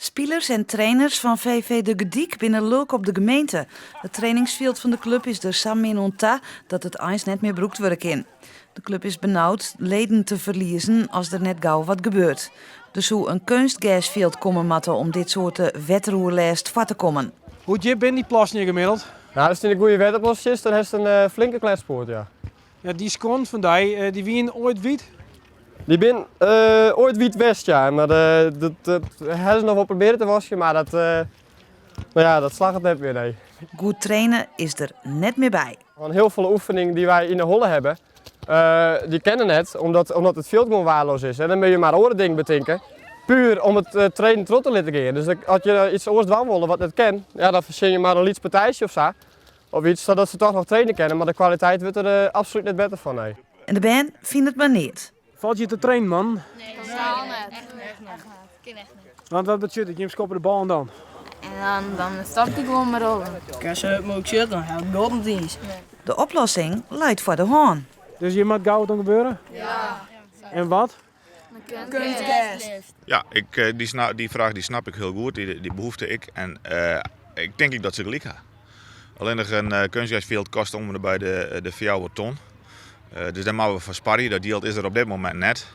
Spilers en trainers fan VV De Gerdyk binne lulk op de gemeente. It trainingsfjild fan de klup is der sa min oan ta dat it eins net mear brûkt wurde kin. De klup is benaud leden te ferliezen as der net gau wat gebeurt. Der soe in keunstgersfjild komme moatte om dit soarte wetteroerlêst foar te kommen. Hoe djip binne dy plassen hjir gemiddeld? Nou, as it yn de goede wetterplassjes, dan hast in eh, flinke kletspoat, ja. Ja, dy skuon fan dy, eh, dy wienen oait wyt? Dy bin eh, oait wyt west, ja. Mar eh, dat, dat ha se noch wol probearre te waskjen, mar dat, eh, no ja, dat slagget net mear, nee. Goed trainen is der net mear by. Want hiel folle oefeningen dy't wy yn de holle hawwe, dy kinne net, omdat, omdat it fjild gewoan waardeloas is. En dan moatte je mar oare dingen betinke, puer om it trainen troch te litten gean. Dus as je iets oars dwaan wolle wat net kin, ja, dan fersin je mar in lyts partijtsje of sa. Of iets, sadat se toch noch traine kinne, mar de kwaliteit wurdt der absolút net better fan, nee. En de bern fine it mar neat. Falt je te trainen, man? Nee, totaal net. Echt net. Echt net. Kin echt net. Want wat betsjut it? Jim skoppe de bal dan? En dan, dan stopt hy gewoan mei rollen. Kin se it mooglik sitte, dan helpt God net iens. De oplossing leit foar de hân. Dus hjir moat gau wat oan gebeure? Ja. En wat? Keunstgers. Ja, ik, eh, die, die vraag die snap ik heel goed, die, die behoefte ik. En uh, ik denk ik dat ze gelijk hebben. Allinnich in uh, kunstgersfjild kost om en by de, de fjouwer ton. Uh, dus dêr moatte we foar sparje. Dat jild is der op dit momint net.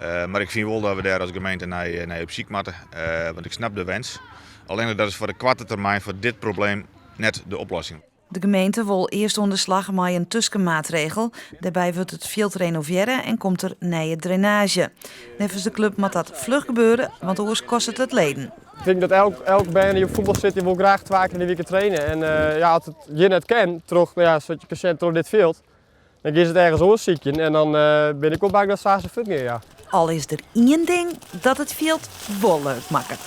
Uh, mar ik fyn wol dat we dêr as gemeente nei, nei op syk moatte. Uh, want ik snap de wens. Allinnich dat is foar de koarte termyn foar dit probleem net de oplossing. De gemeente wol earst oan de slach mei in tuskenmaatregel. Dêrby wurdt it fjild renovearre en komt der nije drainaazje. Neffens de klup moat dat fluch gebeure, want oars kostet it leden. Ik tink dat elk, elk bern dy't op fuotbal sit, dy wol graach twa kear yn de wike traine. En uh, ja, as it hjir net kin, troch, no ja, sa't je kinne sjen, troch dit fjild, dan gean se it ergens oars sykjen. En dan uh, bin ik wol bang dat se aanst fuortgean, ja. Al is der ien ding dat it fjild wol leuk makket.